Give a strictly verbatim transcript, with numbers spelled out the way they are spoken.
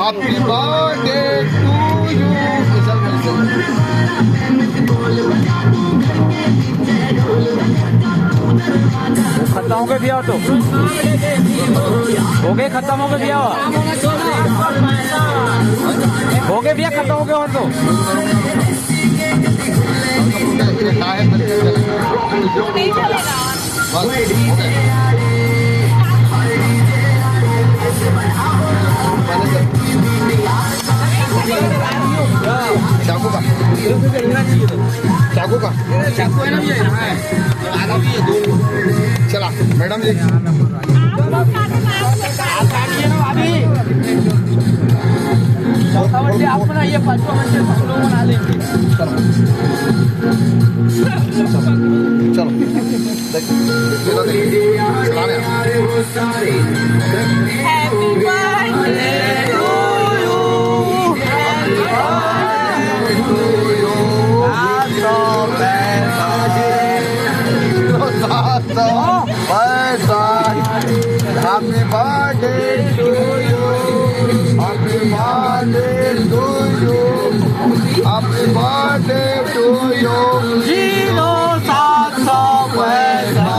Happy birthday to you. खत्म हो गए भैया, तो हो गए, खत्म हो गए भैया, हो गए भैया, खत्म हो गए। और तो चाकू का, चाकू का। चला, मैडम जी। आप आइए ना भाभी। चौथा मंजिल आप बनाइए, पांचवा मंजिल हम लोग बना लेंगे। चलो, देख, चला रहे हैं। Happy birthday to you. Happy birthday to you. सात सौ पैंसठ। सात सौ पैंसठ। Happy birthday to you. Happy birthday to you. Happy birthday to you. Zero सात सौ पैंसठ।